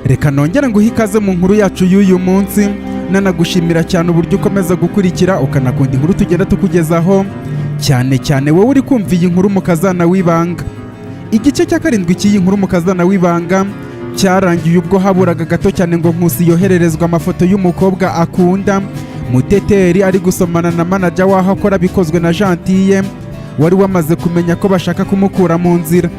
Reka nongere nguhe ikaze mu nkuru yacu y'uyu munsi, nanagushimira cyane uburyo ukomeza gukurikira ukanakunda inkuru tugenda tukugezaho, cyane cyane wowe uri kumva iyi nkuru Mukazana w'Ibanga. Igice cya 7 cy'iyi nkuru Mukazana w'Ibanga cyarangiye ubwo haburaga gato cyane ngo Nkusi yohererezwe amafoto y'umukobwa akunda Muteteri ari gusomana na manager w'aho akora, bikozwe na Gentille wari wamaze kumenya ko bashaka kumukura mu nzira.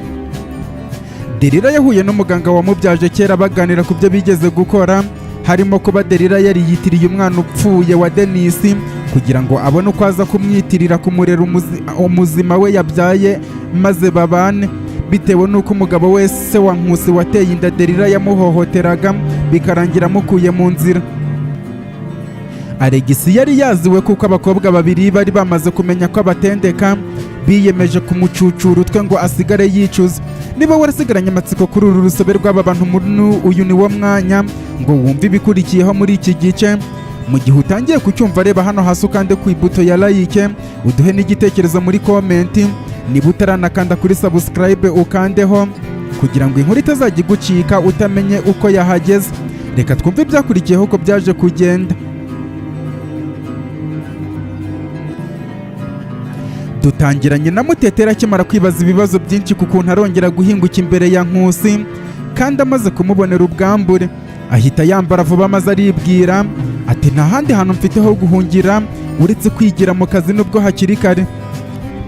Delila yahuye n'umuganga wamubyaje kera, baganira ku byo bigeze gukora, harimo kuba Delila yariyitiriye umwana upfuye wa Denisi kugira ngo abone uko aza kumwitirira kumurera umuzima we yabyaye maze babane, bitewe n'uko umugabo wese wa Nkusi wateye inda Delila yamuhohoteraga bikarangira amukuye mu nzira. Alegisi yari yaziwe kuko abakobwa babiri bari bamaze kumenya ko abatendeka, biyemeje kumucucura utwe ngo asigare yicuza. Niba warasigaranye amatsiko kuri uru rusobe rw'aba bantu, uyu ni wo mwanya ngo wumve ibikurikiyeho muri iki gice. Mu gihe utangiye kucyumva, reba hano hasi ukande ku ibuto ya like, uduhe n'igitekerezo muri comment. Niba utaranakanda kuri subscribe, ukandeho kugira ngo inkuru itazajya igucika utamenye uko yahageze. Reka twumve ibyakurikiyeho uko byaje kugenda. Dutangiranye na Muteteri akimara kwibaza ibibazo byinshi ku kuntu arongera guhinguka imbere ya Nkusi kandi amaze kumubonera ubwambure. Ahita yambara vuba maze aribwira ati: "Nta handi hantu mfite ho guhungira uretse kwigira mu kazi nubwo hakiri kare."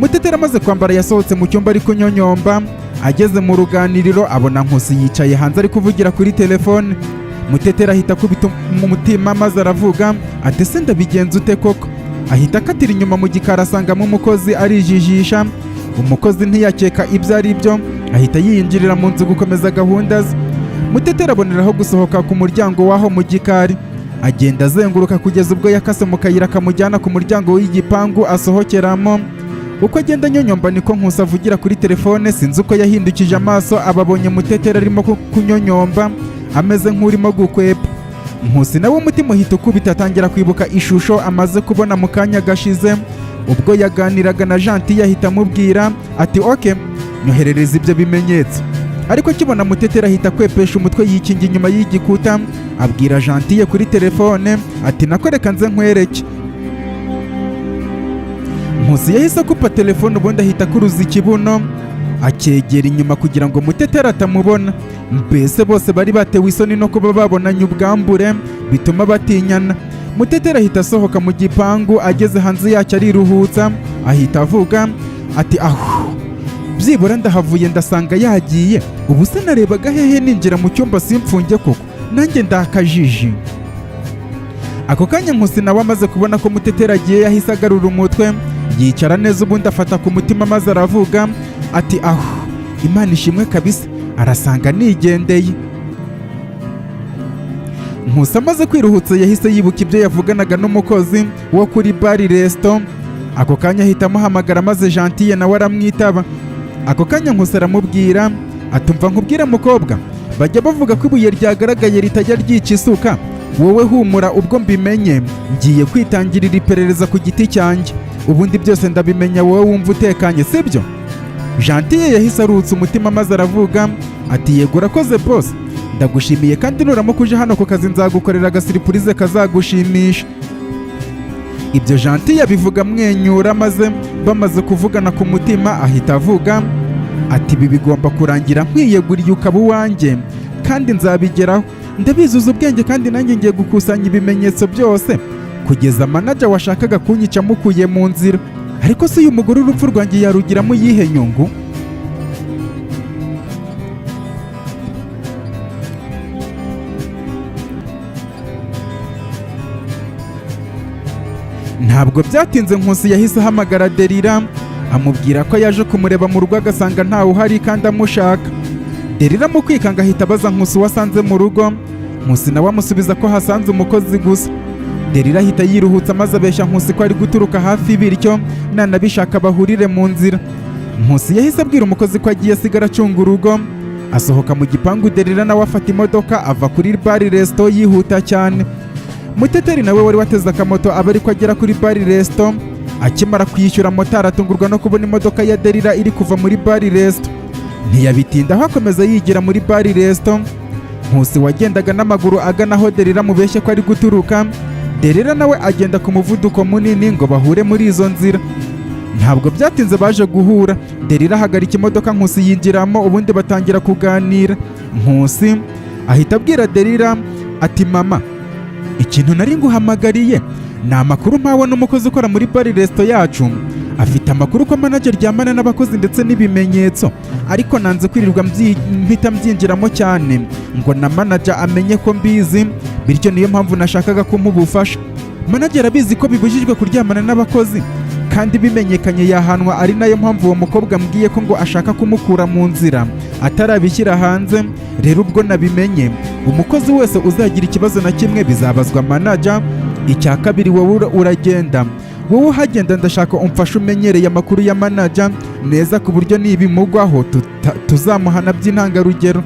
Muteteri amaze kwambara yasohotse mu cyumba ari kunyonyomba. Ageze mu ruganiriro abona Nkusi yicaye hanze ari kuvugira kuri telefone. Muteteri ahita akubita umutima maze aravuga ati: "Ese ndabigenza ute koko?" Ahita akatira inyuma mu gikari asangamo umukozi arijijisha. Umukozi ntiyakeka ibyo ari byo, ahita yiyinjirira mu nzu gukomeza gahunda ze. Muteteri aboneraho gusohoka ku muryango w'aho mu gikari, agenda azenguruka kugeza ubwo yakase mu kayira kamujyana ku muryango w'igipangu asohokeramo. Uko agenda anyonyomba niko Nkusi avugira kuri telefone. Sinzi uko yahindukije amaso ababonye Muteteri arimo kunyonyomba ameze nk'urimo gukwepa. Nkusi nawe umutima uhita ukubita, atangira kwibuka ishusho amaze kubona mu kanya gashize ubwo yaganiraga na Gentille. Ahita amubwira ati: "Ok, nyoherereza ibyo bimenyetso." Ariko akibona Muteteri ahita akwepesha umutwe yikinga inyuma y'igikuta, abwira Gentille kuri telefone ati: "Nako reka nze nkwereke." Nkusi yahise akupa telefone, ubundi ahita akuruza ikibuno akegera inyuma kugira ngo Muteteri atamubona. Mbese bose bari batewe isoni no kuba babonanye ubwambure, bituma batinyana. Muteteri ahita asohoka mu gipangu, ageze hanze yacyo ariruhutsa, ahita avuga ati: "Ahu, byibura ndahavuye, ndasanga yagiye. Ubu se narebaga hehe ninjira mu cyumba simfunge koko? Nanjye ndakajiji." Ako kanya Nkusi nawe amaze kubona ko Muteteri agiye yahise agarura umutwe yicara neza, ubundi afata ku mutima maze aravuga ati: "Aho, Imana ishimwe kabisa, arasanga nigendeye." Nkusi amaze kwiruhutsa yahise yibuka ibyo yavuganaga n'umukozi wo kuri bar resto. Ako kanya ahita amuhamagara maze Gentille nawe aramwitaba. Ako kanya Nkusi aramubwira atumva: "Nkubwira mukobwa, bajya bavuga ko ibuye ryagaragaye ritajya ryica isuka. Wowe humura, ubwo mbimenye ngiye kwitangirira iperereza ku giti cyanjye, ubundi byose ndabimenya. Wowe wumva utekanye, sibyo?" Gentille yahise aruhutsa umutima maze aravuga ati: "Yego, urakoze boss, ndagushimiye, kandi nuramuka uje hano ku kazi nzagukorera agasurprise kazagushimisha." Ibyo Gentille abivuga amwenyura, maze bamaze kuvugana ku mutima ahita avuga ati: "Ibi bigomba kurangira nkwiyeguriye ukaba uwanjye, kandi nzabigeraho. Ndabizuza ubwenge, kandi nanjye ngiye gukusanya ibimenyetso byose kugeza manager washakaga kunyica mukuye mu nzira. Ariko se uyu mugore urupfu rwanjye yarugiramo iyihe nyungu?" Ntabwo byatinze, Nkusi yahise ahamagara Derira amubwira ko yaje kumureba mu rugo agasanga ntawe uhari kandi amushaka. Derira mu kwikanga ahita abaza Nkusi uwo asanze mu rugo. Nkusi nawe amusubiza ko hasanze umukozi gusa. Derira ahita yiruhutsa maze abeshya Nkusi ko ari guturuka hafi, bityo nanabishaka bahurire mu nzira. Nkusi yahise abwira umukozi ko agiye asigara acunga urugo, asohoka mu gipangu. Derira nawe afata imodoka ava kuri bar resto yihuta cyane. Muteteri nawe wari wateze akamoto aba ariko agera kuri bar resto. Akimara kwishyura motari atungurwa no kubona imodoka ya Derira iri kuva muri bar resto. Ntiyabitindaho akomeza yigira muri bar resto. Nkusi wagendaga n'amaguru agana aho Derira mubeshye ko ari guturuka, Derira nawe agenda ku muvuduko munini ngo bahure muri izo nzira. Ntabwo byatinze baje guhura. Derira ahagarika imodoka, Nkusi yinjiramo, ubundi batangira kuganira. Nkusi ahita abwira Derira ati: "Mama, ikintu nari nguhamagariye ni amakuru mpawe n'umukozi ukora muri bar resto yacu. Afite amakuru ko manager aryamana n'abakozi ndetse n'ibimenyetso, ariko nanze kwirirwa mpita mbyinjiramo cyane ngo na manager amenye ko mbizi, bityo niyo mpamvu nashakaga kumpa ubufasha. Manager abizi ko bibujijwe kuryamana n'abakozi, kandi bimenyekanye yahanwa, ari nayo mpamvu uwo mukobwa ambwiye ko ngo ashaka kumukura mu nzira atarabishyira hanze. Rero ubwo nabimenye, umukozi wese uzagira ikibazo na kimwe bizabazwa manager. Icya kabiri, wowe uragenda, wowe uhagenda, ndashaka umfashe umenyereye amakuru ya manager neza, ku buryo nibimugwaho tuzamuhana by'intangarugero."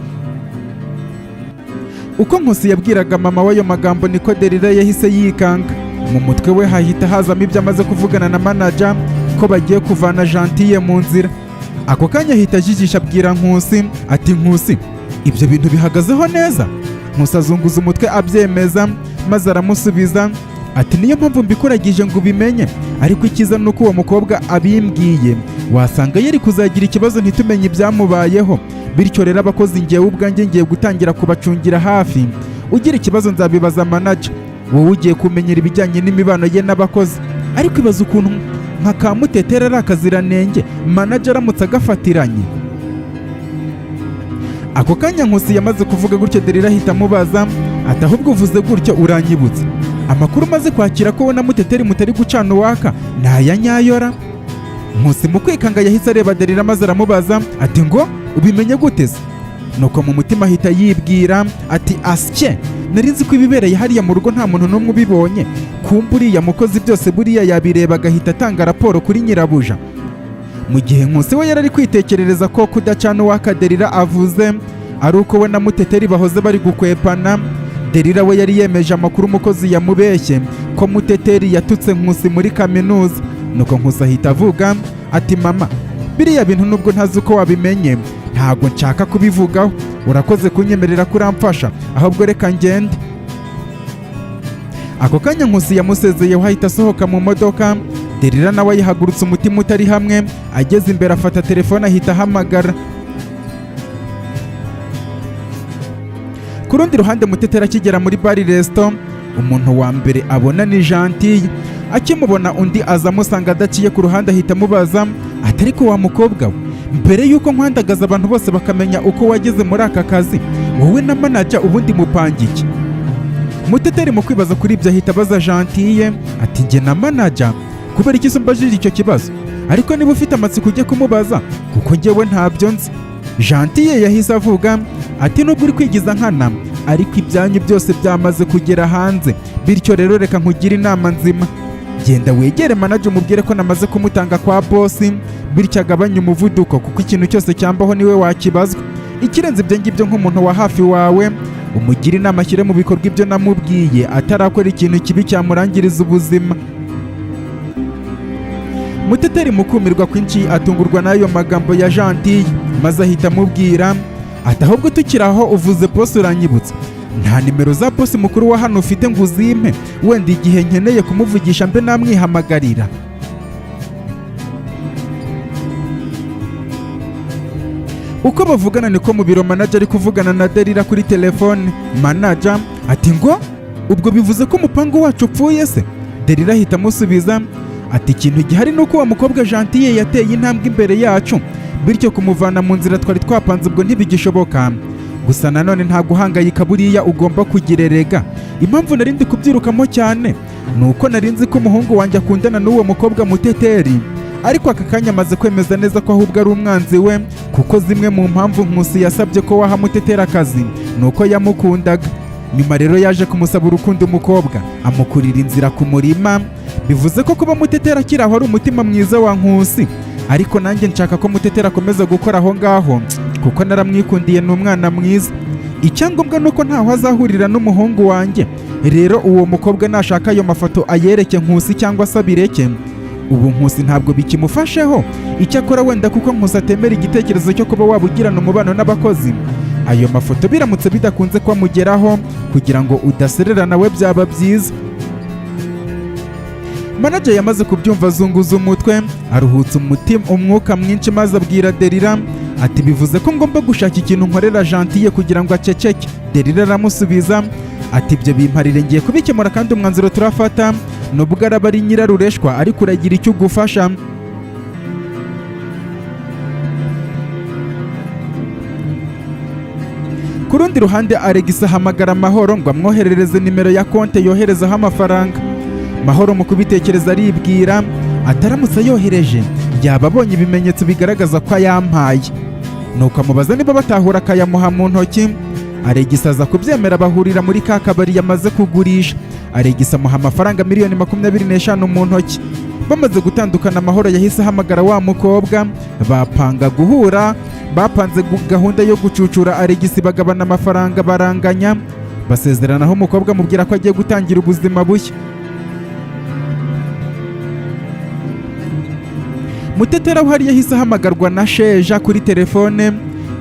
Uko Nkusi yabwiraga mama w'ayo magambo, niko Derira yahise yikanga. Mu mutwe we hahita hazamo ibyo amaze kuvugana na manager, ko bagiye kuvana Gentille mu nzira. Ako kanya ahita ajijisha abwira Nkusi ati: "Nkusi, ibyo bintu bihagazeho neza?" Nkusi azunguza umutwe abyemeza, maze aramusubiza ati: "Niyo mpamvu mbikuragije ngo ubimenye. Ariko icyiza ni uko uwo mukobwa abimbwiye, wasanga yari kuzagira ikibazo ntitumenye ibyamubayeho. Bityo rero abakozi ngewe ubwanjye ngiye gutangira kubacungira hafi. Ugira ikibazo nzabibaza manager. Wowe ugiye kumenyera ibijyanye n'imibano ye n'abakozi. Ariko ibaza ukuntu nka Kamutetera ari akaziranenge, manager aramutse agafatiranye." Ako kanya Nkusi yamaze kuvuga gutyo, Derira ahita amubaza ati: "Ahubwo uvuze gutyo uranyibutse amakuru umaze kwakira ko wowe na Muteteri mutari gucana uwaka, ni aya nyayora?" Nkusi mu kwikanga yahise areba Derira, maze aramubaza ati: "Ngo ubimenye gute se?" Nuko mu mutima ahita yibwira ati: "Asye, nari nzi ko ibibereye hariya mu rugo nta muntu n'umwe ubibonye, kumbe uriya mukozi byose buriya yabireba agahita atanga raporo kuri nyirabuja." Mu gihe Nkusi we yari ari kwitekerereza ko kudacana uwaka Derira avuze ari uko we na Muteteri bahoze bari gukwepana, Derira we yari yemeje amakuru umukozi yamubeshye ko Muteteri yatutse Nkusi muri kaminuza. Nuko Nkusi ahita avuga ati: "Mama, biriya bintu nubwo ntazi uko wabimenye, ntabwo nshaka kubivugaho. Urakoze kunyemerera ko uramfasha, ahubwo reka ngende." Ako kanya Nkusi yamusezeyeho ahita asohoka mu modoka. Derira nawe yahagurutse umutima utari hamwe. Ageze imbere afata telefone ahita ahamagara. Ku rundi ruhande, Muteteri akigera muri bar resto, umuntu wa mbere abona ni Gentille. Akimubona, undi aza amusanga adaciye ku ruhande, ahita amubaza ati: "Ariko wa mukobwa we, mbere y'uko nkwandagaza abantu bose bakamenya uko wageze muri aka kazi, wowe na manager ubundi mupanga iki?" Muteteri mu kwibaza kuri ibyo ahita abaza Gentille ati: "Njye na manager? Kubera iki se umbajije icyo kibazo? Ariko niba ufite amatsiko ujye kumubaza, kuko njyewe ntabyo nzi." Gentille yahise avuga ati: "Nubwo uri kwigiza nkana, ariko ibyanyu byose byamaze kugera hanze. Bityo rero reka nkugire inama nzima: genda wegere manager umubwire ko namaze kumutanga kwa boss, bityo agabanye umuvuduko, kuko ikintu cyose cyambaho niwe wakibazwa. Ikirenze ibyo ngibyo, nk'umuntu wa hafi wawe, umugire inama ashyire mu bikorwa ibyo namubwiye atarakora ikintu kibi cyamurangiriza ubuzima." Muteteri mu kumirwa kwinshi atungurwa n'ayo magambo ya Gentille, maze ahita amubwira ati: "Ahubwo tukiri aho, uvuze boss uranyibutsa, nta nimero za boss mukuru wa hano ufite ngo uzimpe, wenda igihe nkeneye kumuvugisha mbe namwihamagarira?" Uko bavugana niko mu biro manager ari kuvugana na Derira kuri telefone. Manager ati: "Ngo ubwo bivuze ko umupangu wacu upfuye se?" Derira ahita amusubiza ati: "Ikintu gihari ni uko uwo mukobwa Gentille yateye intambwe imbere yacu, bityo kumuvana mu nzira twari twapanze ubwo ntibigishoboka. Gusa nanone nta guhangayika buriya ugomba kugira erega. Impamvu nari ndi kubyirukamo cyane ni uko nari nzi ko umuhungu wanjye akundana n'uwo mukobwa Muteteri, ariko aka kanya amaze kwemeza neza ko ahubwo ari umwanzi we, kuko zimwe mu mpamvu Nkusi yasabye ko waha Muteteri akazi ni uko yamukundaga. Nyuma rero yaje kumusaba urukundo, umukobwa amukurira inzira ku murima. Bivuze ko kuba Muteteri akiri aho ari umutima mwiza wa Nkusi. Ariko nanjye nshaka ko Muteteri akomeza gukora aho ngaho, kuko naramwikundiye, ni umwana mwiza. Icyangombwa ni uko ntaho azahurira n'umuhungu wanjye. Rero uwo mukobwa nashaka ayo mafoto ayereke Nkusi cyangwa se abireke. Ubu Nkusi ntabwo bikimufasheho. Icyakora wenda kuko Nkusi atemera igitekerezo cyo kuba waba ugirana umubano n'abakozi, Ayo mafoto biramutse bidakunze ko amugeraho, kugira ngo udaserera nawe byaba byiza. Manager yamaze kubyumva azunguza umutwe, aruhutse umutima umwuka mwinshi, maze abwira Derira ati: "Bivuze ko ngomba gushaka ikintu nkorera Gentille kugira ngo aceceke." Derira aramusubiza ati: "Ibyo bimparire, ngiye kubikemura, kandi umwanzuro turafata nubwo araba ari nyirarureshwa, ariko uragira icyo ugufasha." Ku rundi ruhande, Alex ahamagara Mahoro ngo amwoherereze nimero ya konte yoherezaho amafaranga. Mahoro mu kubitekereza aribwira ataramutse ayohereje yaba abonye ibimenyetso bigaragaza ko ayampaye, nuko amubaza niba batahura akayamuha mu ntoki. Alex aza kubyemera, bahurira muri ka kabari yamaze kugurisha. Alex amuha amafaranga 25 miliyoni mu ntoki. Bamaze gutandukana, Amahoro yahise ahamagara wa mukobwa bapanga guhura. Bapanze gahunda yo gucucura Alex, bagabana amafaranga, baranganya, basezeranaho. Umukobwa amubwira ko agiye gutangira ubuzima bushya. Mutetera uhari yahise ahamagarwa na Sheja kuri telefone,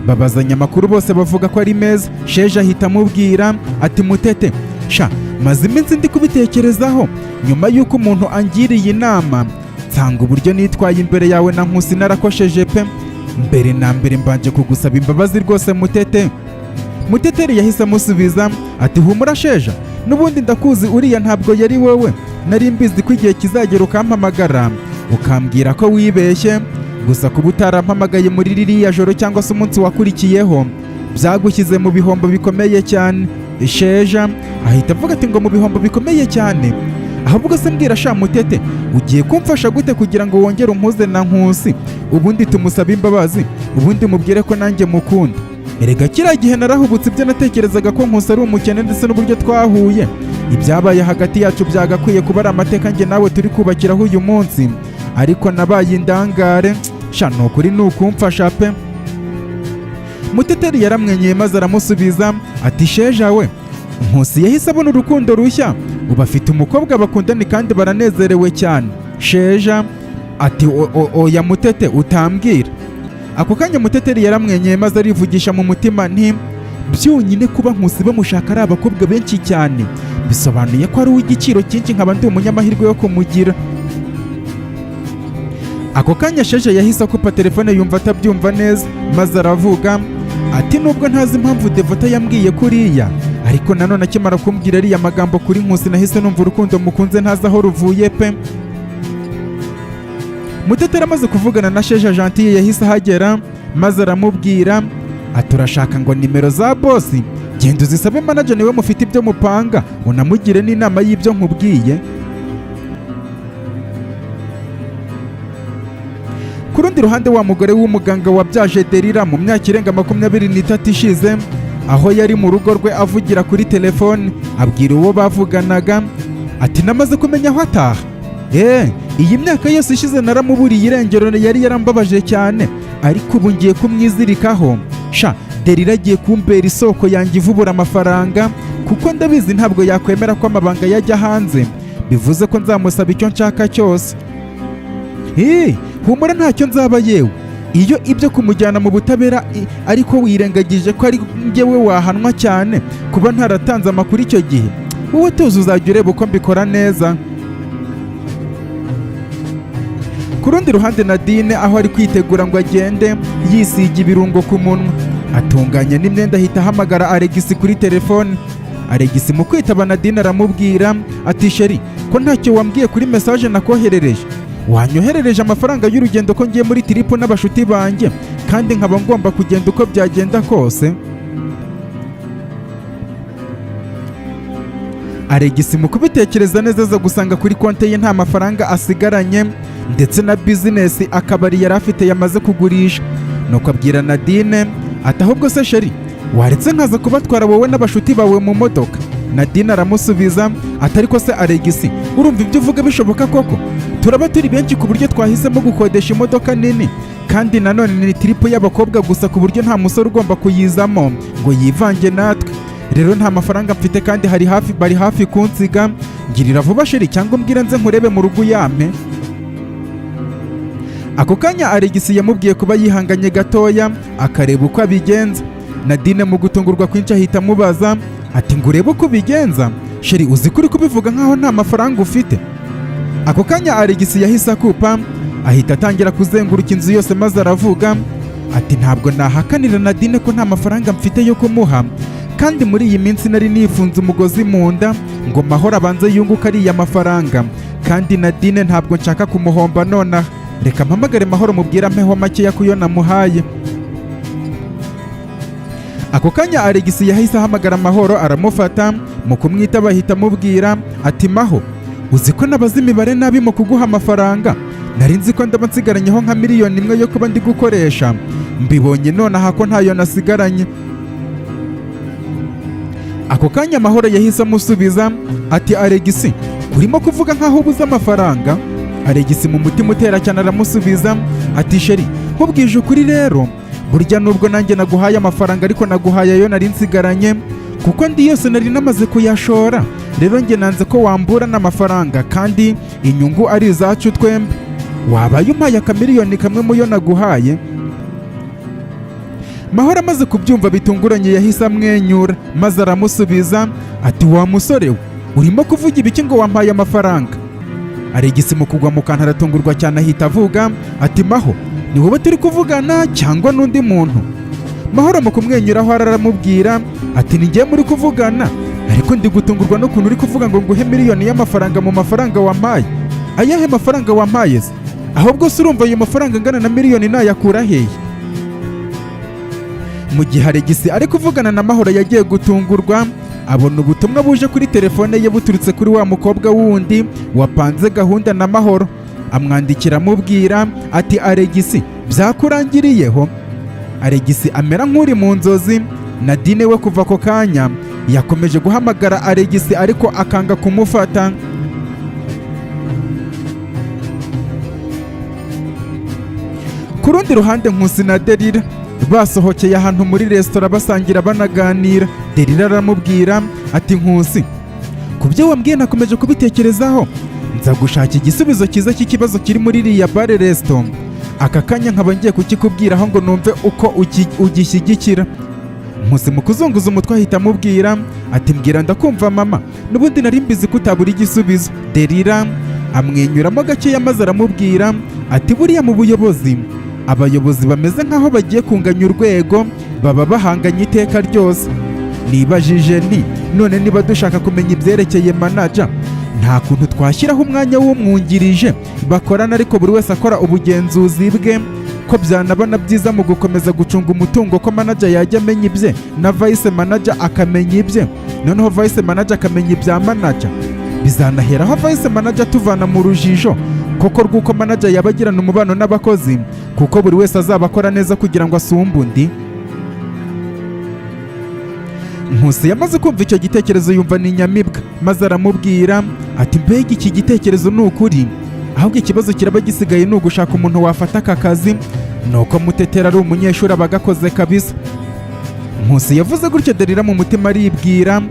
babazanya amakuru, bose bavuga ko ari meza. Sheja ahita amubwira ati: "Mutete sha, maze iminsi ndi kubitekerezaho nyuma y'uko umuntu angiriye inama, nsanga uburyo nitwaye imbere yawe na Nkusi narakosheje pe. Mbere na mbere mbanje kugusaba imbabazi rwose, Mutete." Muteteri yahise amusubiza ati: "Humura Sheja, n'ubundi ndakuzi, uriya ntabwo yari wowe. Nari mbizi ko igihe kizagera ukampamagara ukambwira ko wibeshye. Gusa kuba utarampamagaye muri ririya joro cyangwa se umunsi wakurikiyeho byagushyize mu bihombo bikomeye cyane." Sheja ahita avuga ati: "Ngo mu bihombo bikomeye cyane? Ahubwo se mbwira sha Mutete, ugiye kumfasha gute kugira ngo wongere umpuze na Nkusi, ubundi tumusabe imbabazi, ubundi mubwire ko nanjye mukunda? Erega kiriya gihe narahubutse, ibyo natekerezaga ko Nkusi ari umukene ndetse n'uburyo twahuye, ibyabaye hagati yacu byagakwiye kuba ari amateka njye nawe turi kubakiraho uyu munsi, ariko nabaye indangare sha. Ni ukuri ni ukumfasha pe." Muteteri yaramwenyuye maze aramusubiza ati: "Sheja we, Nkusi yahise abona urukundo rushya, ubu afite umukobwa bakundana kandi baranezerewe cyane." Sheja ati: "Oya Mutete, utambwira." Ako kanya Muteteri yaramwenyuye maze arivugisha mu mutima nti: "Byonyine kuba Nkusi bamushaka ari abakobwa benshi cyane bisobanuye ko ari uw'igiciro cyinshi, nkaba ndi umunyamahirwe yo kumugira." Ako kanya Sheja yahise akupa telefone, yumva atabyumva neza, maze aravuga ati: "Nubwo ntazi impamvu Devota yambwiye kuriya, ariko nanone akimara kumbwira ariya magambo kuri Nkusi nahise numva urukundo mukunze ntazi aho ruvuye pe." Muteteri amaze kuvugana na Sheja, Gentille yahise ahagera maze aramubwira ati: "Urashaka ngo nimero za boss, genda uzisabe manager, niwe mufite ibyo mupanga, unamugire n'inama y'ibyo nkubwiye." Ku rundi ruhande, wa mugore w'umuganga wabyaje Derira mu myaka irenga 23 ishize, aho yari mu rugo rwe avugira kuri telefone abwira uwo bavuganaga ati: "Namaze kumenya aho ataha. Iyi myaka yose ishize naramuburiye irengero, yari yarambabaje cyane, ariko ubu ngiye kumwizirikaho sha. Derira agiye kumbera isoko yanjye ivubura amafaranga, kuko ndabizi ntabwo yakwemera ko amabanga yajya hanze, bivuze ko nzamusaba icyo nshaka cyose. Humura ntacyo nzaba. Yewe, iyo ibyo kumujyana mu butabera ariko wirengagije ko ari njyewe wahanwa cyane kuba ntaratanze amakuru icyo gihe. Wowe tuzi uzajya ureba uko mbikora neza." Ku rundi ruhande, Nadine aho ari kwitegura ngo agende, yisiga ibirungo ku munwa, atunganya n'imyenda, ahita ahamagara Alex kuri telefone. Alex mu kwitaba Nadine aramubwira ati: "Chéri, ko ntacyo wambwiye kuri message nakoherereje? Wanyoherereje amafaranga y'urugendo ko ngiye muri trip n'abashuti banjye kandi nkaba ngomba kugenda uko byagenda kose?" Alex mu kubitekereza neza aza gusanga kuri konti ye nta mafaranga asigaranye, ndetse na bizinesi akabari yari afite yamaze kugurisha. Nuko abwira Nadine ati: "Ahubwo se chéri, waretse nkaza kubatwara wowe n'abashuti bawe mu modoka?" Nadine aramusubiza ati: "Ariko se Alex, urumva ibyo uvuga bishoboka koko? Turaba turi benshi ku buryo twahisemo gukodesha imodoka nini, kandi nanone ni trip y'abakobwa gusa ku buryo nta musore ugomba kuyizamo ngo yivange natwe. Rero nta mafaranga mfite kandi hari hafi bari hafi kunsiga. Ngirira vuba chéri, cyangwa umbwire nze nkurebe mu rugo uyampe." Ako kanya Alex yamubwiye kuba yihanganye gatoya akareba uko abigenza. Nadine mu gutungurwa kwinshi ahita amubaza ati: "Ngo urebe uko ubigenza? Chéri, uzi ko uri kubivuga nkaho nta mafaranga ufite?" Ako kanya Alegisi yahise akupa, ahita atangira kuzenguruka inzu yose, maze aravuga ati: "Ntabwo nahakanira Nadine ko nta mafaranga mfite yo kumuha, kandi muri iyi minsi nari nifunze umugozi mu nda ngo Mahoro abanze yunguke ariya mafaranga, kandi Nadine ntabwo nshaka kumuhomba nonaha. Reka mpamagare Mahoro mubwire ampeho makeya kuyo namuhaye." Ako kanya Alegisi yahise ahamagara Mahoro, aramufata. Mu kumwita bahita amubwira ati: "Maho, uzi ko nabaze imibare nabi mu kuguha amafaranga? Nari nzi ko ndaba nsigaranyeho nka 1 miliyoni yo kuba ndi gukoresha, mbibonye nonaha ko ntayo nasigaranye." Ako kanya Mahoro yahise amusubiza ati: "Alegisi, urimo kuvuga nkaho ubuze amafaranga?" Alegisi mu mutima utera cyane aramusubiza ati: "Chéri, nkubwije ukuri rero, burya nubwo nanjye naguhaye amafaranga, ariko naguhaye ayo nari nsigaranye, kuko andi yose nari namaze kuyashora. Rero njye nanze ko wamburana amafaranga kandi inyungu ari izacu twembi. Wabaye umpaye 1 kamiliyoni mu yo naguhaye." Mahoro amaze kubyumva bitunguranye yahise amwenyura, maze aramusubiza ati: "Wa musore we, urimo kuvuga ibiki ngo wampaye amafaranga?" Aregisi mu kugwa mu kantu aratungurwa cyane, ahita avuga ati: "Maho, ni wowe turi kuvugana cyangwa n'undi muntu?" Mahoro mu kumwenyuraho aramubwira ati: "Ni njye muri kuvugana, ariko ndi gutungurwa n'ukuntu uri kuvuga ngo nguhe miliyoni y'amafaranga mu mafaranga wampaye. Ayahe mafaranga wampaye se? Ahubwo se urumva ayo mafaranga angana na miliyoni nayakura hehe?" Mu gihe Aregisi ari kuvugana na Mahoro, yagiye gutungurwa abona ubutumwa buje kuri telefone ye buturutse kuri wa mukobwa wundi wapanze gahunda na Mahoro. Amwandikira amubwira ati: "Aregisi, byakurangiriyeho." Aregisi amera nk'uri mu nzozi. Nadine we kuva ako kanya yakomeje guhamagara Aregisi, ariko akanga kumufata. Ku rundi ruhande, Nkusi na Derira basohokeye ahantu muri resitora, basangira banaganira. Derira aramubwira ati: "Nkusi, ku byo wambwiye nakomeje kubitekerezaho, nza gushaka igisubizo cyiza cy'ikibazo kiri muri iriya bar resto. Aka kanya nkaba ngiye kukikubwiraho ngo numve uko ugishyigikira." Nkusi mu kuzunguza umutwe ahita amubwira ati: "Mbwira, ndakumva mama, n'ubundi nari mbizi ko utabura igisubizo." Derira amwenyuramo gakeya, maze aramubwira ati: "Buriya mu buyobozi, abayobozi bameze nk'aho bagiye kunganya urwego, baba bahanganye iteka ryose. Nibajije nti: none niba dushaka kumenya ibyerekeye manager, nta kuntu twashyiraho umwanya w'umwungirije bakorana, ariko buri wese akora ubugenzuzi bwe, ko byanaba na byiza mu gukomeza gucunga umutungo, ko manager yajya amenya ibye na vice manager akamenya ibye, noneho vice manager akamenya ibya manager? Bizanaheraho vice manager tuvana mu rujijo koko rw'uko manager yaba agirana umubano n'abakozi, kuko buri wese azaba akora neza kugira ngo asumbe undi." Nkusi yamaze kumva icyo gitekerezo yumva ni inyamibwa, maze aramubwira ati: "Mbega iki gitekerezo ni ukuri! Ahubwo ikibazo kiraba gisigaye ni ugushaka umuntu wafata aka kazi, nuko Mutetera ari umunyeshuri aba agakoze kabisa." Nkusi yavuze gutyo, Derira mu mutima aribwira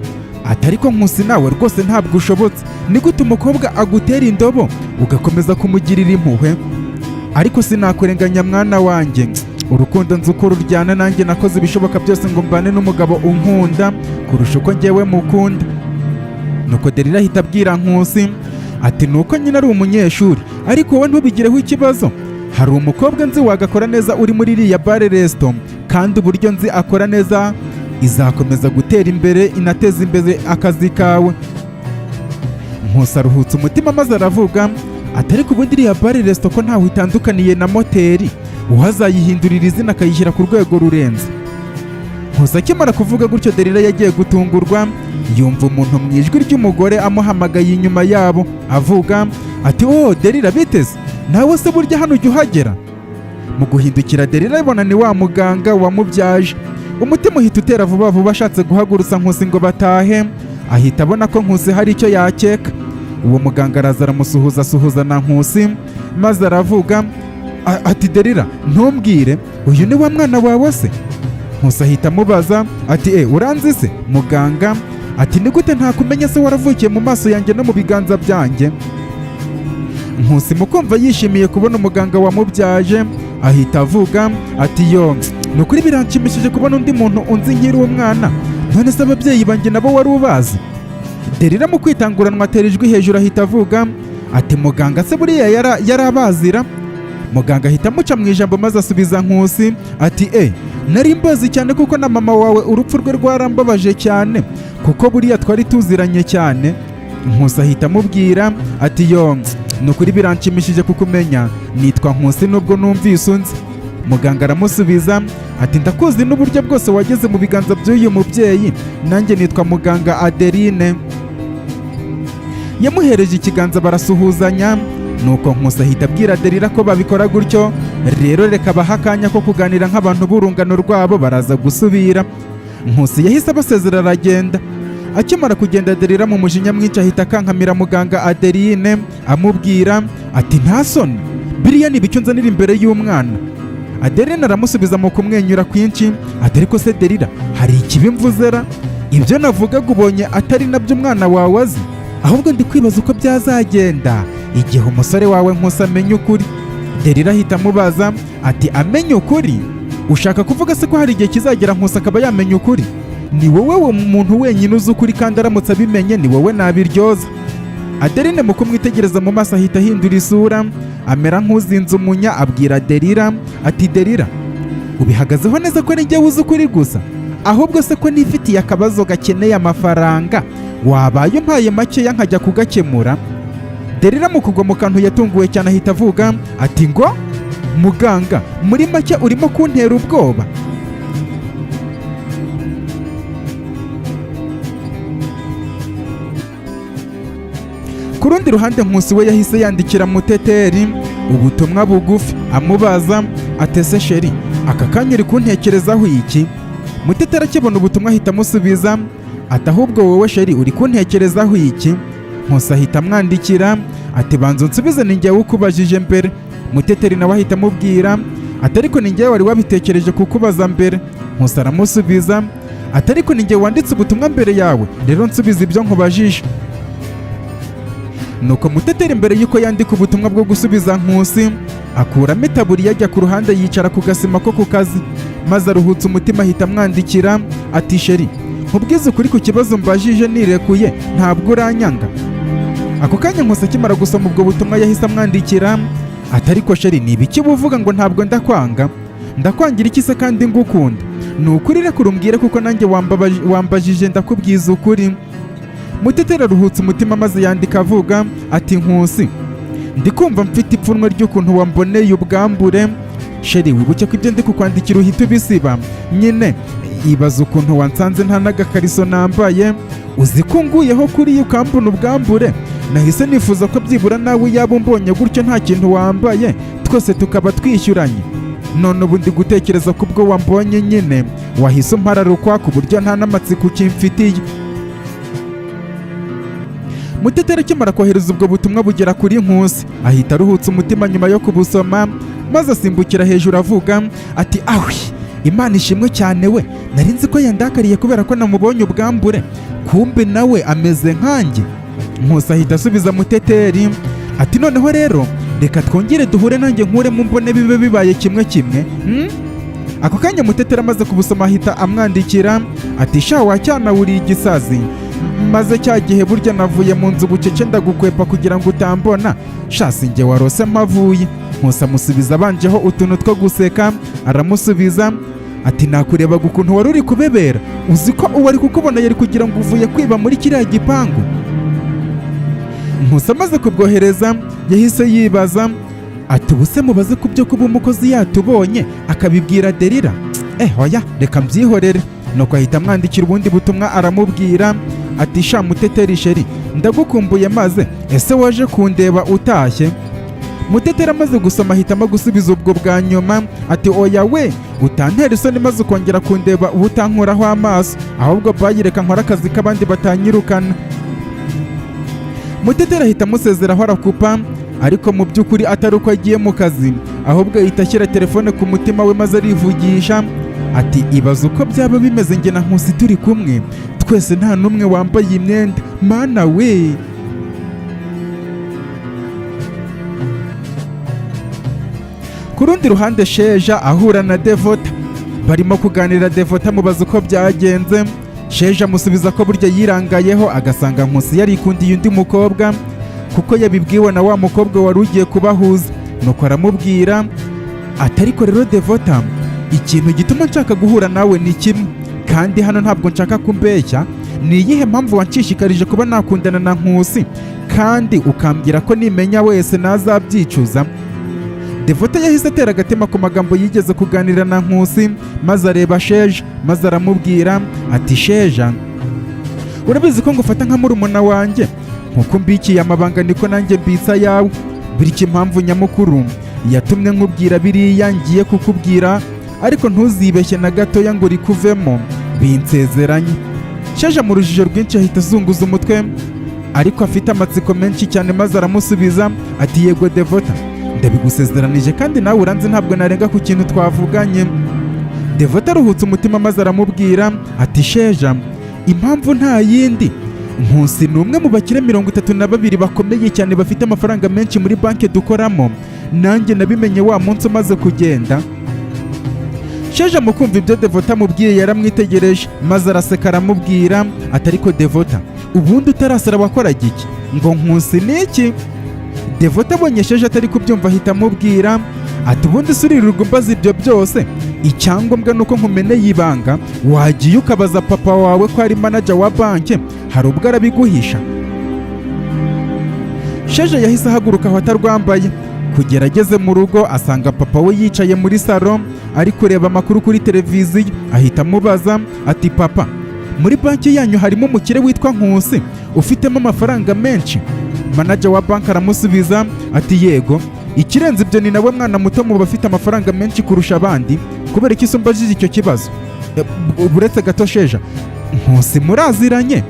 ati: "Ariko Nkusi, nawe rwose ntabwo ushobotse. Ni gute umukobwa agutera indobo ugakomeza kumugirira impuhwe? Ariko sinakurenganya mwana wanjye, urukundo nzi uko ruryana. Nanjye nakoze ibishoboka byose ngo mbane n'umugabo unkunda kurusha uko njyewe mukunda." Nuko Derira ahita abwira Nkusi ati: "Nuko nyine ari umunyeshuri, ariko wowe ntubigireho ikibazo. Hari umukobwa nzi wagakora neza uri muri iriya bar resto, kandi uburyo nzi akora neza, izakomeza gutera imbere inateza imbere akazi kawe." Nkusi aruhutse umutima, maze aravuga ati: "Ariko ubundi iriya bar resto ko ntaho itandukaniye na moteri, uwazayihindurira izina akayishyira ku rwego rurenze?" Nkusi akimara kuvuga gutyo, Derira yagiye gutungurwa yumva umuntu mu ijwi ry'umugore amuhamagaye inyuma yabo, avuga ati: "Oh Derira, biteze nawe se burya hano ujya uhagera?" Mu guhindukira, Derira abona ni wa muganga wamubyaje. Umutima uhita utera vuba vuba. Ashatse guhagurutsa Nkusi ngo batahe, ahita abona ko Nkusi hari icyo yakeka. Uwo muganga araza aramusuhuza, asuhuza na Nkusi, maze aravuga ati: "Derira, ntumbwire, uyu ni wa mwana wawe se?" Nkusi ahita amubaza ati: "E, uranzi se?" Muganga ati: "Ni gute ntakumenya se, waravukiye mu maso yanjye no mu biganza byanjye?" Nkusi mu kumva yishimiye kubona umuganga wamubyaje, ahita avuga ati: "Yo." Ni ukuri biranshimishije kubona undi muntu unzi nkiri umwana. None se ababyeyi banjye nabo wari ubazi?" Derira mu kwitanguranwa atera ijwi hejuru, ahita avuga ati: "Muganga se buriya yarabazira?" Muganga ahita amuca mu ijambo, maze asubiza Nkusi ati: "E, nari mbazi cyane, kuko na mama wawe urupfu rwe rwarambabaje cyane, kuko buriya twari tuziranye cyane." Nkusi ahita amubwira ati: "Yo, ni ukuri biranshimishije kukumenya, nitwa Nkusi nubwo numvise unzi." Muganga aramusubiza ati: "Ndakuzi n'uburyo bwose wageze mu biganza by'uyu mubyeyi. Nanjye nitwa muganga Adeline." Yamuhereje ikiganza barasuhuzanya. Nuko Nkusi ahita abwira Derira ko babikora gutyo rero, reka baha akanya ko kuganira nk'abantu b'urungano rwabo, baraza gusubira. Nkusi yahise abasezera aragenda. Akimara kugenda, Derira mu mujinya mwinshi ahita akankamira muganga Adeline, amubwira ati: "Nta soni, biriya ni ibiki unzanira imbere y'umwana?" Adeline aramusubiza mu kumwenyura kwinshi ati: "Ariko se Derira, hari ikibi mvuzera? Ibyo navugaga ubonye atari nabyo umwana wawe azi? Ahubwo ndi kwibaza uko byazagenda igihe umusore wawe Nkusi amenya ukuri." Derira ahita amubaza ati: "Amenye ukuri? Ushaka kuvuga se ko hari igihe kizagera Nkusi akaba yamenya ukuri? Ni wowe muntu wenyine uzi ukuri, kandi aramutse abimenye ni wowe nabiryoza." Adeline mu kumwitegereza mu maso ahita ahindura isura, amera nk'uzinze umunya, abwira Derira ati: "Derira, ubihagazeho neza ko ari njyewe uzi ukuri gusa? Ahubwo se ko nifitiye akabazo gakeneye amafaranga, wabaye umpaye makeya nkajya kugakemura?" Derira mu kugwa mu kantu yatunguwe cyane, ahita avuga ati: "Ngo muganga, muri make urimo kuntera ubwoba?" Ku rundi ruhande, Nkusi we yahise yandikira Muteteri ubutumwa bugufi amubaza ati: "Ese chérie, aka kanya uri kuntekerezaho iki?" Muteteri akibona ubutumwa ahita amusubiza ati: "Ahubwo wowe chérie, uri kuntekerezaho iki?" Nkusi ahita amwandikira ati: "Banza unsubize, ni njyewe ukubajije mbere." Muteteri nawe ahita amubwira ati: "Ariko ni njyewe wari wabitekereje kukubaza mbere." Nkusi aramusubiza ati: "Ariko ni njyewe wanditse ubutumwa mbere yawe, rero nsubiza ibyo nkubajije." Nuko Muteteri mbere y'uko yandika ubutumwa bwo gusubiza Nkusi, akuramo itaburiya, ajya ku ruhande, yicara ku gasima ko ku kazi, maze aruhutsa umutima, ahita amwandikira ati: "Chérie, nkubwize ukuri ku kibazo mbajije nirekuye, ntabwo uranyanga?" Ako kanya Nkusi akimara gusoma ubwo butumwa yahise amwandikira ati: "Ariko chérie, ni ibiki uvuga ngo ntabwo ndakwanga? Ndakwangira iki se kandi ngukunda? Ni ukuri reka urumbwire, kuko nanjye wambajije ndakubwiza ukuri." Muteteri aruhutse umutima, maze yandika avuga ati: "Nkusi, ndi kumva mfite ipfunwe ry'ukuntu wamboneye ubwambure. Chérie, wibuke ko ibyo ndi kukwandikira uhita ubisiba nyine. Ibaza ukuntu wansanze nta n'agakariso nambaye, uzi ko nguyeho kuriya ukambona ubwambure. Nahise nifuza ko byibura nawe yaba umbonye gutyo nta kintu wambaye, twese tukaba twishyuranye. None ubu ndi gutekereza ko ubwo wambonye nyine wahise umpararukwa, ku buryo nta n'amatsiko ukimfitiye." Muteteri akimara kohereza ubwo butumwa bugera kuri Nkusi, ahita aruhutsa umutima nyuma yo kubusoma, maze asimbukira hejuru avuga ati: "Ahwi, Imana ishimwe cyane we! Nari nzi ko yandakariye kubera ko namubonye ubwambure, kumbe nawe ameze nkanjye." Nkusi ahita asubiza Muteteri ati: "Noneho rero reka twongere duhure, nanjye nkuremo mbone bibe bibaye kimwe kimwe, Ako kanya Muteteri amaze kubusoma ahita amwandikira ati: "Sha wacyana, wuriye igisazi, maze cya gihe burya navuye mu nzu bucece ndagukwepa kugira ngo utambona. Sha, sinjye warose mpavuye." Nkusi amusubiza abanjeho utuntu two guseka, aramusubiza ati: "Nakurebaga ukuntu wari uri kubebera, uzi ko uwari kukubona yari kugira ngo uvuye kwiba muri kiriya gipangu." Nkusi amaze kubwohereza yahise yibaza ati: "Ubuse mubaze ku byo kuba umukozi yatubonye akabibwira Derira? Eh, oya, reka mbyihorere." Nuko ahita amwandikira ubundi butumwa, aramubwira ati: "Sha Muteteri chérie, ndagukumbuye, maze ese waje kundeba utashye?" Muteteri amaze gusoma ahitamo gusubiza ubwo bwa nyuma ati: "Oya we, utantera isoni maze ukongera kundeba uba utankuraho amaso. Ahubwo bye, reka nkore akazi k'abandi batanyirukana." Muteteri ahita amusezeraho arakupa, ariko mu by'ukuri atari uko agiye mu kazi, ahubwo ahita ashyira telefone ku mutima we, maze arivugisha ati: "Ibaze uko byaba bimeze njye na Nkusi turi kumwe twese, nta n'umwe wambaye imyenda, mana we!" Ku rundi ruhande, Sheja ahura na Devota. Barimo kuganira, Devota amubaza uko byagenze. Sheja amusubiza ko burya yirangayeho agasanga Nkusi yarikundiye undi mukobwa, kuko yabibwiwe na wa mukobwa wari ugiye kubahuza. Nuko aramubwira ati: "Ariko rero Devota, ikintu gituma nshaka guhura nawe ni kimwe, kandi hano ntabwo nshaka kumbeshya. Ni iyihe mpamvu wanshishikarije kuba nakundana na Nkusi, kandi ukambwira ko nimenya wese nazabyicuza?" Devota yahise atera agatima ku magambo yigeze kuganira na Nkusi, maze areba Sheja, maze aramubwira ati: "Sheja, urabizi ko ngufata nka murumuna wanjye. Nkuko mbikiye amabanga, niko nanjye mbitsa ayawe. Bityo impamvu nyamukuru yatumye nkubwira biriya ngiye kukubwira, ariko ntuzibeshye na gatoya ngo rikuvemo, binsezeranye." Sheja mu rujijo rwinshi ahita azunguza umutwe, ariko afite amatsiko menshi cyane, maze aramusubiza ati: "Yego Devota, ndabigusezeranije, kandi nawe uranzi, ntabwo narenga ku kintu twavuganye." Devota aruhutse umutima, maze aramubwira ati: "Sheja, impamvu nta yindi. Nkusi ni umwe mu bakire 32 bakomeye cyane, bafite amafaranga menshi muri banki dukoramo. Nanjye nabimenye wa munsi umaze kugenda." Sheja mu kumva ibyo Devota amubwiye yaramwitegereje, maze araseka, aramubwira ati: "Ariko Devota, ubundi utarasara wakoraga iki? Ngo Nkusi ni iki?" Devota abonye Sheja atari kubyumva, ahita amubwira ati: "Ubundi se uririrwa umbaza ibyo byose? Icyangombwa ni uko nkumeneye ibanga. Wagiye ukabaza papa wawe ko ari manager wa banki, hari ubwo arabiguhisha?" Sheja yahise ahaguruka aho atarwambaye. Kugera ageze mu rugo, asanga papa we yicaye muri salo ari kureba amakuru kuri televiziyo. Ahita amubaza ati: "Papa, muri banki yanyu harimo umukire witwa Nkusi ufitemo amafaranga menshi?" Manager wa banki aramusubiza ati: "Yego, ikirenze ibyo ni nawe mwana muto mu bafite amafaranga menshi kurusha abandi. Kubera iki se umbajije icyo kibazo?" Buretse gato Sheja, Nkusi muraziranye?"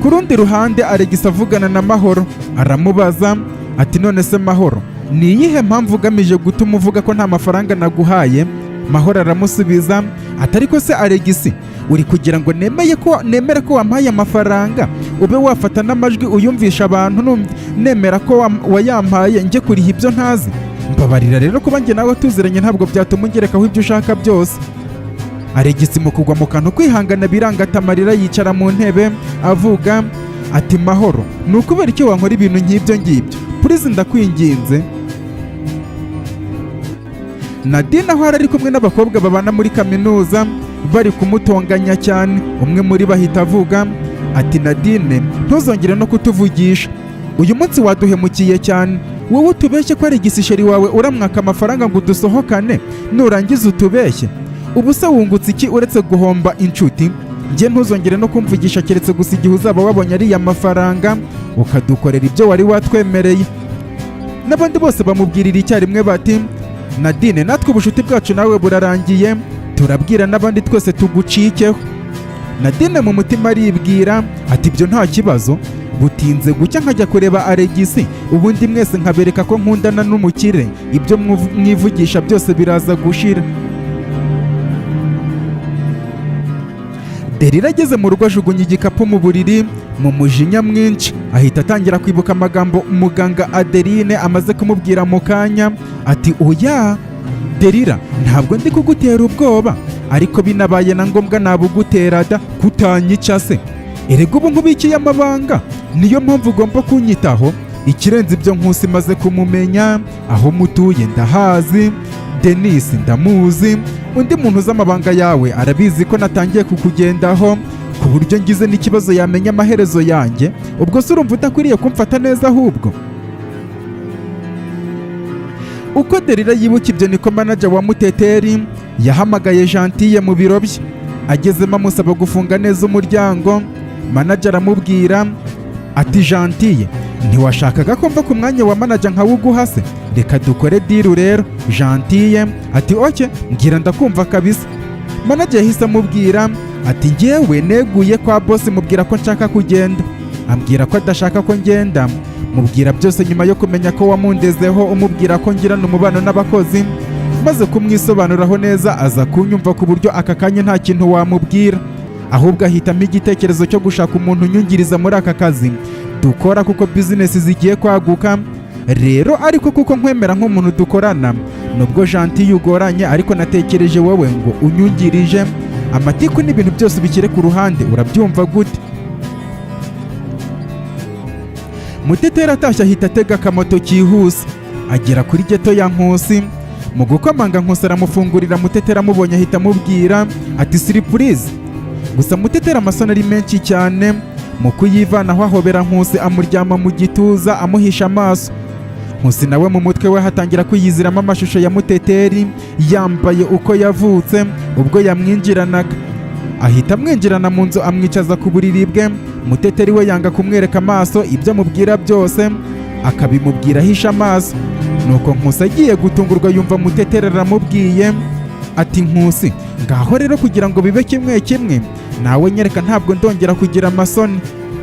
Ku rundi ruhande, Alegisi avugana na Mahoro, aramubaza ati: "None se Mahoro, ni iyihe mpamvu ugamije gutuma uvuga ko nta mafaranga naguhaye?" Mahoro aramusubiza ati: "Ariko se Alegisi, uri kugira ngo nemeye ko nemere ko wampaye amafaranga, ube wafata n'amajwi uyumvisha abantu, nemera ko wayampaye njye kuriha ibyo ntazi? Mbabarira rero, kuba njye nawe tuziranye ntabwo byatuma ungerekaho ibyo ushaka byose." Alegisi mu kugwa mu kantu, kwihangana biranga, amarira, yicara mu ntebe avuga ati: "Mahoro, ni ukubera icyo wankora ibintu nk'ibyo ngibyo? Please, ndakwinginze." Nadine aho ari kumwe n'abakobwa babana muri kaminuza, bari kumutonganya cyane. Umwe muri bo ahita avuga ati: "Nadine, ntuzongere no kutuvugisha. Uyu munsi waduhemukiye cyane. Wowe utubeshye ko ari igisisheri wawe, uramwaka amafaranga ngo udusohokane, nurangiza utubeshye. Ubu se wungutse iki uretse guhomba inshuti? Njye ntuzongere no kumvugisha, keretse gusa igihe uzaba wabonye ariya mafaranga ukadukorera ibyo wari watwemereye." N'abandi bose bamubwirira icyarimwe bati: "Nadine, natwe ubucuti bwacu nawe burarangiye, turabwira n'abandi twese tugucikeho." Nadine mu mutima aribwira ati: "Ibyo nta kibazo, butinze gucya nkajya kureba Alegisi, ubundi mwese nkabereka ko nkundana n'umukire, ibyo mwivugisha byose biraza gushira." Derira ageze mu rugo, ajugunya igikapu mu buriri mu mujinya mwinshi, ahita atangira kwibuka amagambo muganga Adeline amaze kumubwira mu kanya, ati: "Oya Derira, ntabwo ndi kugutera ubwoba, ariko binabaye na ngombwa nabugutera da. Kutanyica se? Erega ubu nkubikiye amabanga, niyo mpamvu ugomba kunyitaho. Ikirenze ibyo, Nkusi maze kumumenya, aho mutuye ndahazi, Denis ndamuzi, undi muntu uzi amabanga yawe arabizi ko natangiye kukugendaho, ku buryo ngize n'ikibazo yamenya amaherezo yanjye. Ubwo se urumva udakwiriye kumfata neza ahubwo?" Uko Derira yibuka ibyo, niko manager wa Muteteri yahamagaye Gentille mu biro bye. Agezemo amusaba gufunga neza umuryango. Manager aramubwira ati: "Gentille, ntiwashakaga ko mva ku mwanya wa manager nkawuguha se? Reka dukore deal rero." Gentille ati: "Okay, mbwira ndakumva kabisa." Manager yahise amubwira ati: "Njyewe neguye kwa boss, mubwira ko nshaka kugenda, ambwira ko adashaka ko ngenda. Mubwira byose nyuma yo kumenya ko wamundezeho, umubwira ko ngirana umubano n'abakozi. Maze kumwisobanuraho neza, aza kunyumva, ku buryo aka kanya nta kintu wamubwira, ahubwo ahitamo igitekerezo cyo gushaka umuntu unyungiriza muri aka kazi dukora, kuko bizinesi zigiye kwaguka. Rero ariko kuko nkwemera nk'umuntu dukorana, nubwo Gentille ugoranye, ariko natekereje wowe ngo unyungirije, amatiku n'ibintu byose ubishyire ku ruhande. Urabyumva gute?" Muteteri atashye ahita atega akamoto kihuse agera kuri geto ya Nkusi. Mu gukomanga, Nkusi aramufungurira. Muteteri amubonye ahita amubwira ati: "Surprise." Gusa Muteteri amasoni ari menshi cyane, mu kuyivanaho ahobera Nkusi, amuryama mu gituza, amuhisha amaso. Nkusi nawe mu mutwe we hatangira kwiyiziramo amashusho ya Muteteri yambaye uko yavutse ubwo yamwinjiranaga. Ahita amwinjirana mu nzu, amwicaza ku buriri bwe. Muteteri we yanga kumwereka amaso, ibyo amubwira byose akabimubwira ahisha amaso. Nuko Nkusi agiye gutungurwa yumva Muteteri aramubwiye ati: "Nkusi, ngaho rero kugira ngo bibe kimwe kimwe, nawe nyereka, ntabwo ndongera kugira amasoni."